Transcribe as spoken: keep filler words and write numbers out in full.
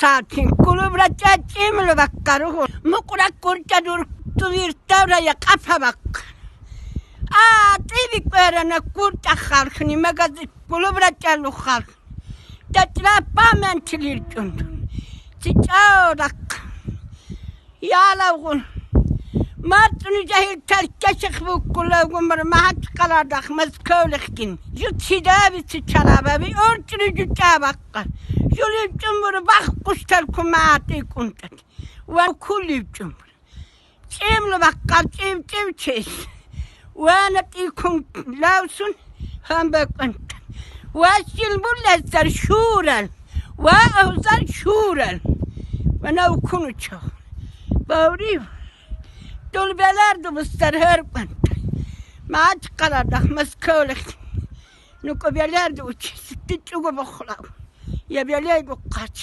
Саатин кулубра чӀа чӀимлу баккар, угу. Мукьураг курчӀа дур тувиртавра я кьапа баккар. А, тӀиби кӀверана курчӀа халкьни, магазин кулубра чӀалу халкь. ЧӀачӀра памятник чӀундун. Ци чӀа даккар. Ялавгун. Марцуни жагьил таркеших буккулавгун мар Магьачкъаладахъ Москвалихъ гин. Жу чидаби ци чарабаби, орчуни жу чӀа баккар. Жу либ чӀумбур бахкъуштал куматӀи кӀунтӀат. Ва кулиб чӀумбур. ЧӀимлу баккар, чӀив-чӀив чес. Вана тӀикун лавсун гьамба кӀунтӀат. Ва силбул леззар шурал. Ва агьзар шурал. Вана укуну чагъ. Баврив. Дул белерду бустар гьар кӀунтӀат. Магьачкъаладахъ Москвалихъ. Нуку белерду учи, ситти чӀугу бухлав. Я белейгу къач.